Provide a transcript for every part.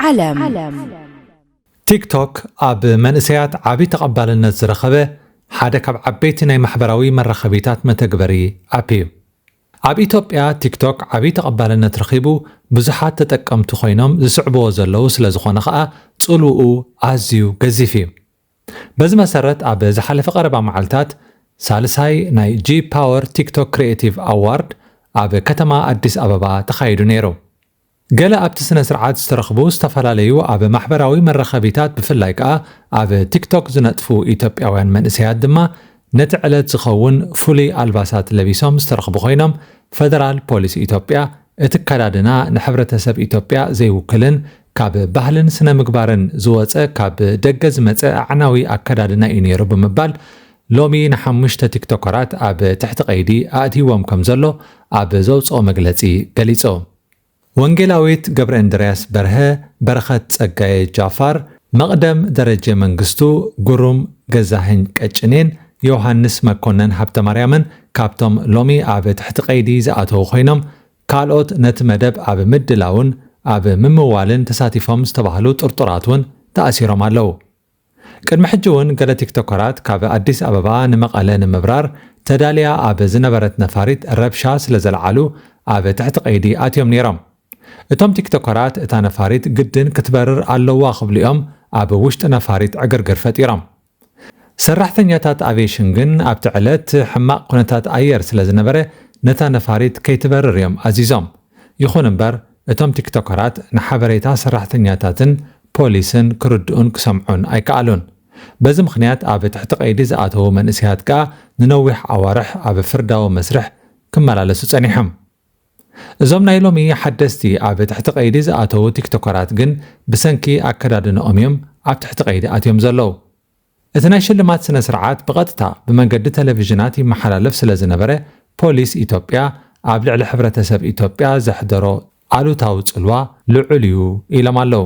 ዓለም። ቲክቶክ ኣብ መንእሰያት ዓቢ ተቐባልነት ዝረኸበ ሓደ ካብ ዓበይቲ ናይ ማሕበራዊ መራኸቢታት መተግበሪ ኣፕ እዩ። ኣብ ኢትዮጵያ ቲክቶክ ዓቢ ተቐባልነት ረኺቡ፣ ብዙሓት ተጠቀምቲ ኮይኖም ዝስዕብዎ ዘለዉ ስለ ዝኾነ ኸኣ ጽልውኡ ኣዝዩ ገዚፍ እዩ። በዚ መሰረት ኣብ ዝሓለፈ ቀረባ መዓልታት ሳልሳይ ናይ ጂ ፓወር ቲክቶክ ክሪኤቲቭ ኣዋርድ ኣብ ከተማ ኣዲስ ኣበባ ተኻይዱ ነይሩ። ገለ ኣብቲ ስነ ስርዓት ዝተረኽቡ ዝተፈላለዩ ኣብ ማሕበራዊ መራኸቢታት ብፍላይ ከኣ ኣብ ቲክቶክ ዝነጥፉ ኢትዮጵያውያን መንእሰያት ድማ ነቲ ዕለት ዝኸውን ፍሉይ ኣልባሳት ለቢሶም ዝተረኽቡ ኮይኖም ፈደራል ፖሊስ ኢትዮጵያ እቲ ኣከዳድና ንሕብረተሰብ ኢትዮጵያ ዘይውክልን ካብ ባህልን ስነ ምግባርን ዝወፀ ካብ ደገ ዝመፀ ኣዕናዊ ኣከዳድና እዩ ነይሩ ብምባል ሎሚ ንሓሙሽተ ቲክቶከራት ኣብ ትሕቲ ቀይዲ ኣእትይዎም ከም ዘሎ ኣብ ዘውፅኦ መግለፂ ገሊፁ። ወንጌላዊት ገብረ እንድርያስ በርሀ፣ በረኸት ጸጋየ ጃፋር፣ መቕደም ደረጀ መንግስቱ፣ ጉሩም ገዛኸኝ ቀጭኔን ዮሃንስ መኮነን ሃብተማርያምን ካብቶም ሎሚ ኣብ ትሕቲ ቀይዲ ዝኣተዉ ኮይኖም ካልኦት ነቲ መደብ ኣብ ምድላውን ኣብ ምምዋልን ተሳቲፎም ዝተባህሉ ጥርጡራት እውን ተኣሲሮም ኣለዉ። ቅድሚ ሕጂ እውን ገለ ቲክቶከራት ካብ ኣዲስ ኣበባ ንመቐለ ንምብራር ተዳልያ ኣብ ዝነበረት ነፋሪት ረብሻ ስለ ዘልዓሉ ኣብ ትሕቲ ቀይዲ ኣትዮም ነይሮም። እቶም ቲክቶከራት እታ ነፋሪት ግድን ክትበርር ኣለዋ ክብሉ እዮም ኣብ ውሽጢ ነፋሪት ዕግርግር ፈጢሮም። ሰራሕተኛታት ኣቪየሽን ግን ኣብቲ ዕለት ሕማቕ ኩነታት ኣየር ስለ ዝነበረ ነታ ነፋሪት ከይትበርር እዮም ኣዚዞም። ይኹን እምበር እቶም ቲክቶከራት ንሓበሬታ ሰራሕተኛታትን ፖሊስን ክርድኡን ክሰምዑን ኣይከኣሉን። በዚ ምኽንያት ኣብ ትሕቲ ቀይዲ ዝኣተዉ መንእሰያት ከኣ ንነዊሕ ኣዋርሕ ኣብ ፍርዳዊ መስርሕ ክመላለሱ ጸኒሖም። እዞም ናይ ሎሚ ሓደስቲ ኣብ ትሕቲ ቀይዲ ዝኣተዉ ቲክቶከራት ግን ብሰንኪ ኣከዳድንኦም እዮም ኣብ ትሕቲ ቀይዲ ኣትዮም ዘለዉ። እቲ ናይ ሽልማት ስነ ስርዓት ብቐጥታ ብመገዲ ቴሌቪዥናት ይመሓላለፍ ስለ ዝነበረ ፖሊስ ኢትዮጵያ ኣብ ልዕሊ ሕብረተሰብ ኢትዮጵያ ዘሕደሮ ኣሉታዊ ጽልዋ ልዑል እዩ ኢሎም ኣለዉ።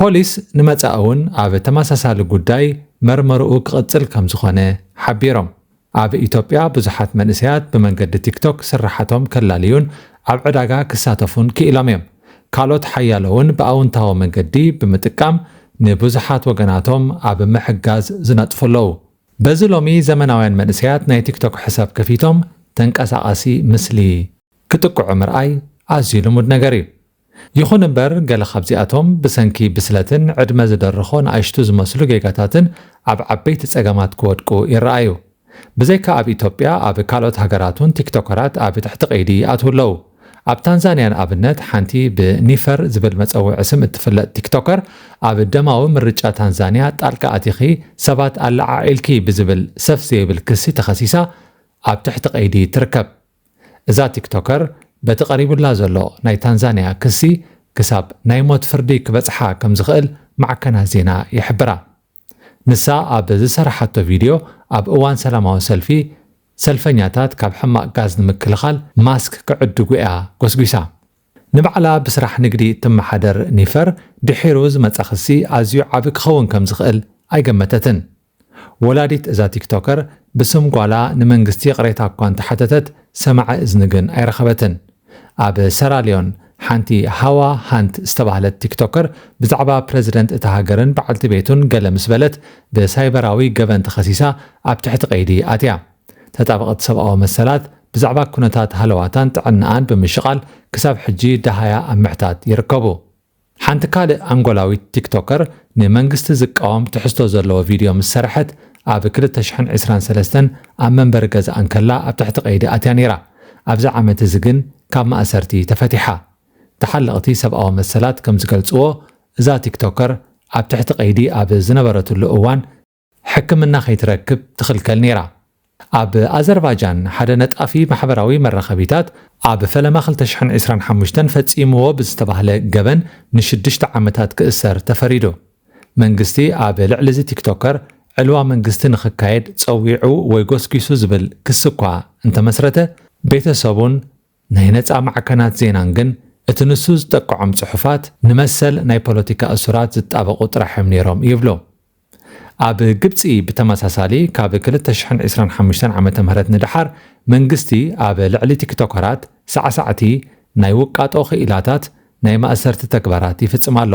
ፖሊስ ንመጻኢ እውን ኣብ ተመሳሳሊ ጉዳይ መርመርኡ ክቕጽል ከም ዝኾነ ሓቢሮም። ኣብ ኢትዮጵያ ብዙሓት መንእሰያት ብመንገዲ ቲክቶክ ስርሓቶም ከላልዩን ኣብ ዕዳጋ ክሳተፉን ክኢሎም እዮም። ካልኦት ሓያሎ እውን ብኣውንታዊ መንገዲ ብምጥቃም ንብዙሓት ወገናቶም ኣብ ምሕጋዝ ዝነጥፉ ኣለዉ። በዚ ሎሚ ዘመናውያን መንእሰያት ናይ ቲክቶክ ሕሳብ ከፊቶም ተንቀሳቓሲ ምስሊ ክጥቅዑ ምርኣይ ኣዝዩ ልሙድ ነገር እዩ። ይኹን እምበር ገለ ካብዚኣቶም ብሰንኪ ብስለትን ዕድመ ዝደረኾ ንኣሽቱ ዝመስሉ ጌጋታትን ኣብ ዓበይቲ ጸገማት ክወድቁ ይረኣዩ። ብዘይካ ኣብ ኢትዮጵያ ኣብ ካልኦት ሃገራት እውን ቲክቶከራት ኣብ ትሕቲ ቀይዲ ይኣትዉ ኣለዉ። ኣብ ታንዛንያ ንኣብነት ሓንቲ ብኒፈር ዝብል መጸውዒ ስም እትፍለጥ ቲክቶከር ኣብ ደማዊ ምርጫ ታንዛንያ ጣልቃ ኣቲኺ ሰባት ኣለዓዒልኪ ብዝብል ሰፍ ዘይብል ክሲ ተኸሲሳ ኣብ ትሕቲ ቀይዲ ትርከብ። እዛ ቲክቶከር በቲ ቀሪቡላ ዘሎ ናይ ታንዛንያ ክሲ ክሳብ ናይ ሞት ፍርዲ ክበጽሓ ከም ዝኽእል ማዕከናት ዜና ይሕብራ። ንሳ ኣብ ዝሰራሓቶ ቪድዮ ኣብ እዋን ሰላማዊ ሰልፊ ሰልፈኛታት ካብ ሕማቕ ጋዝ ንምክልኻል ማስክ ክዕድጉ እያ ጎስጒሳ። ንባዕላ ብስራሕ ንግዲ እትመሓደር ኒፈር ድሒሩ ዝመጻ ክሲ ኣዝዩ ዓቢ ክኸውን ከም ዝኽእል ኣይገመተትን። ወላዲት እዛ ቲክቶከር ብስም ጓላ ንመንግስቲ ይቕሬታ እኳ እንተሓተተት ሰማዒ እዝኒ ግን ኣይረኸበትን። ኣብ ሰራልዮን ሓንቲ ሃዋ ሃንት ዝተባህለት ቲክቶከር ብዛዕባ ፕረዚደንት እታ ሃገርን በዓልቲ ቤቱን ገለ ምስ በለት ብሳይበራዊ ገበን ተኸሲሳ ኣብ ትሕቲ ቀይዲ ኣትያ። ተጣበቕቲ ሰብኣዊ መሰላት ብዛዕባ ኩነታት ሃለዋታን ጥዕናኣን ብምሽቓል ክሳብ ሕጂ ደሃያ ኣብ ምሕታት ይርከቡ። ሓንቲ ካልእ ኣንጎላዊት ቲክቶከር ንመንግስቲ ዝቃወም ትሕዝቶ ዘለዎ ቪድዮ ምስ ሰረሐት ኣብ ክልተ ሽሕን ዕስራን ሰለስተን ኣብ መንበሪ ገዛኣ እንከላ ኣብ ትሕቲ ቀይዲ ኣትያ ነይራ። ኣብዚ ዓመት እዚ ግን ካብ ማእሰርቲ ተፈቲሓ። ተሓለቕቲ ሰብኣዊ መሰላት ከም ዝገልጽዎ እዛ ቲክቶከር ኣብ ትሕቲ ቀይዲ ኣብ ዝነበረትሉ እዋን ሕክምና ከይትረክብ ትኽልከል ነይራ። ኣብ ኣዘርባጃን ሓደ ነጣፊ ማሕበራዊ መራኸቢታት ኣብ ፈለማ ክልተ ሽሕን ዕስራን ሓሙሽተን ፈጺምዎ ብዝተባህለ ገበን ንሽዱሽተ ዓመታት ክእሰር ተፈሪዱ። መንግስቲ ኣብ ልዕሊ እዚ ቲክቶከር ዕልዋ መንግስቲ ንኽካየድ ጸዊዑ ወይ ጎስጒሱ ዝብል ክሲ እኳ እንተመስረተ፣ ቤተሰቡን ናይ ነጻ ማዕከናት ዜናን ግን እቲ ንሱ ዝጠቅዖም ጽሑፋት ንመሰል ናይ ፖለቲካ እሱራት ዝጣበቑ ጥራሕ እዮም ነይሮም ይብሉ። ኣብ ግብጺ ብተመሳሳሊ ካብ ክልተ ሽሕን ዕስራን ሓሙሽተን ዓመተ ምህረት ንደሓር መንግስቲ ኣብ ልዕሊ ቲክቶከራት ሳዕሳዕቲ ናይ ውቃጦ ክኢላታት ናይ ማእሰርቲ ተግባራት ይፍጽም ኣሎ።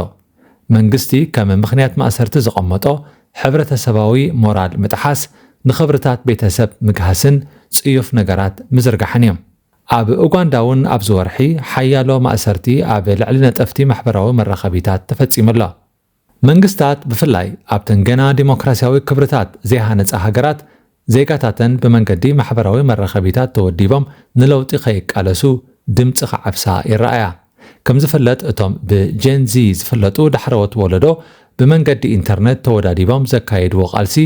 መንግስቲ ከም ምኽንያት ማእሰርቲ ዘቐመጦ ሕብረተሰባዊ ሞራል ምጥሓስ፣ ንኽብርታት ቤተሰብ ምግሃስን ጽዩፍ ነገራት ምዝርጋሕን እዮም። ኣብ ኡጋንዳ እውን ኣብዚ ወርሒ ሓያሎ ማእሰርቲ ኣብ ልዕሊ ነጠፍቲ ማሕበራዊ መራኸቢታት ተፈጺሙ ኣሎ። መንግስታት፣ ብፍላይ ኣብተን ገና ዲሞክራሲያዊ ክብርታት ዘይሃነጻ ሃገራት፣ ዜጋታተን ብመንገዲ ማሕበራዊ መራኸቢታት ተወዲቦም ንለውጢ ከይቃለሱ ድምጺ ክዓብሳ ይረኣያ። ከም ዝፍለጥ፣ እቶም ብጀን ዚ ዝፍለጡ ዳሕረዎት ወለዶ፣ ብመንገዲ ኢንተርነት ተወዳዲቦም ዘካየድዎ ቃልሲ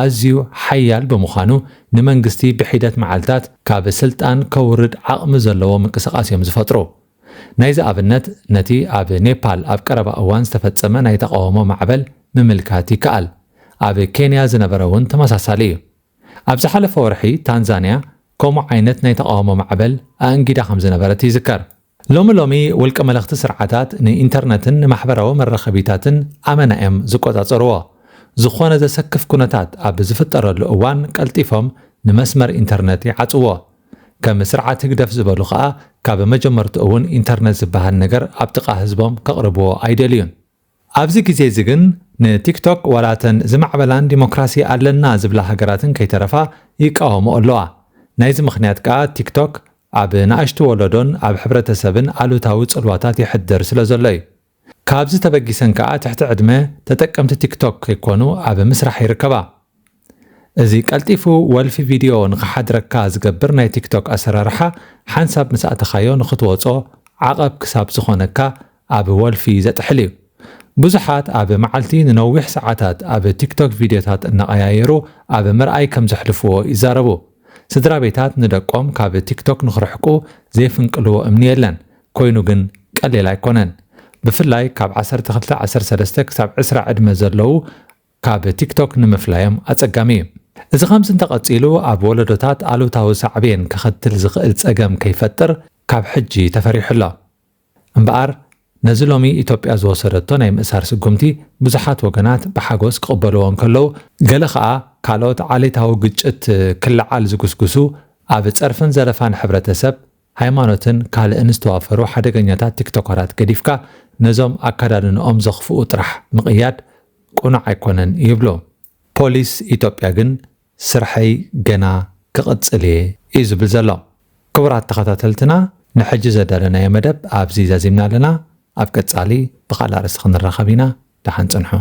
ኣዝዩ ሓያል ብምዃኑ፣ ንመንግስቲ ብሒደት መዓልታት ካብ ስልጣን ከውርድ ዓቕሚ ዘለዎ ምንቅስቓስ እዮም ዝፈጥሩ። ናይዚ ኣብነት፣ ነቲ ኣብ ኔፓል ኣብ ቀረባ እዋን ዝተፈጸመ ናይ ተቓውሞ ማዕበል ምምልካት ይከኣል። ኣብ ኬንያ ዝነበረ እውን ተመሳሳሊ እዩ። ኣብ ዝሓለፈ ወርሒ፣ ታንዛንያ ከምኡ ዓይነት ናይ ተቓውሞ ማዕበል ኣእንጊዳ ከም ዝነበረት ይዝከር። ሎሚ ሎሚ፣ ውልቀ መለኽቲ ስርዓታት ንኢንተርነትን ንማሕበራዊ መራኸቢታትን ኣመና እዮም ዝቆጻጸርዎ። ዝኾነ ዘሰክፍ ኩነታት ኣብ ዝፍጠረሉ እዋን፣ ቀልጢፎም ንመስመር ኢንተርነት ይዓጽዎ። ከም ስርዓት ህግደፍ ዝበሉ ኸኣ፣ ካብ መጀመርትኡ እውን ኢንተርነት ዝበሃል ነገር ኣብ ጥቓ ህዝቦም ከቕርብዎ ኣይደልዩን። ኣብዚ ግዜ እዚ ግን፣ ንቲክቶክ ዋላተን ዝማዕበላን ዲሞክራሲ ኣለና ዝብላ ሃገራትን ከይተረፋ ይቃወምኦ ኣለዋ። ናይዚ ምኽንያት ከኣ፣ ቲክቶክ ኣብ ንኣሽቱ ወለዶን ኣብ ሕብረተሰብን ኣሉታዊ ጽልዋታት የሕድር ስለ ዘሎ እዩ። ካብዚ ተበጊሰን ከኣ፣ ትሕቲ ዕድመ ተጠቀምቲ ቲክቶክ ከይኮኑ ኣብ ምስራሕ ይርከባ። እዚ ቀልጢፉ ወልፊ ቪድዮ ንኽሓድረካ ዝገብር ናይ ቲክቶክ ኣሰራርሓ፣ ሓንሳብ ምስ ኣተኻዮ ንኽትወጾ ዓቐብ ክሳብ ዝኾነካ ኣብ ወልፊ ዘጥሕል እዩ። ብዙሓት ኣብ መዓልቲ ንነዊሕ ሰዓታት ኣብ ቲክቶክ ቪድዮታት እናቐያየሩ ኣብ ምርኣይ ከም ዘሕልፍዎ ይዛረቡ። ስድራ ቤታት ንደቆም ካብ ቲክቶክ ንኽርሕቁ ዘይፍንቅልዎ እምኒ የለን። ኮይኑ ግን ቀሊል ኣይኮነን። ብፍላይ ካብ ዓሰርተ ክልተ ዓሰርተ ሰለስተ ክሳብ ዕስራ ዕድመ ዘለዉ፣ ካብ ቲክቶክ ንምፍላዮም ኣጸጋሚ እዩ። እዚ ከምዚ እንተቐጺሉ፣ ኣብ ወለዶታት ኣሉታዊ ሳዕቤን ከኸትል ዝኽእል ጸገም ከይፈጥር ካብ ሕጂ ተፈሪሑ ኣሎ። እምበኣር፣ ነዚ ሎሚ ኢትዮጵያ ዝወሰደቶ ናይ ምእሳር ስጉምቲ ብዙሓት ወገናት ብሓጎስ ክቕበልዎ እንከለዉ፣ ገለ ኸኣ ካልኦት ዓሌታዊ ግጭት ክለዓል ዝጉስጉሱ፣ ኣብ ጸርፍን ዘለፋን ሕብረተሰብ፣ ሃይማኖትን ካልእን ዝተዋፈሩ ሓደገኛታት ቲክቶከራት ገዲፍካ፣ ነዞም ኣከዳድንኦም ዘኽፍኡ ጥራሕ ምቕያድ ቅኑዕ ኣይኮነን ይብሉ። ፖሊስ ኢትዮጵያ ግን፣ ስርሐይ ገና ክቕጽል እየ እዩ ዝብል ዘሎ። ክቡራት ተኸታተልትና፣ ንሕጂ ዘዳለናዮ መደብ ኣብዚ ዛዚምና ኣለና። ኣብ ቀጻሊ ብኻልእ ኣርእስቲ ክንራኸብ ኢና። ደሓን ጽንሑ።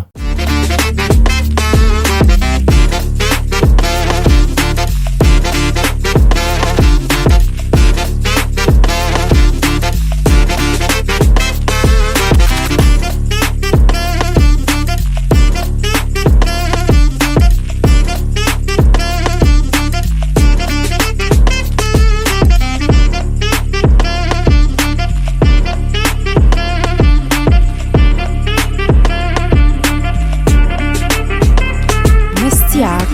መስትያት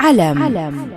ዓለም።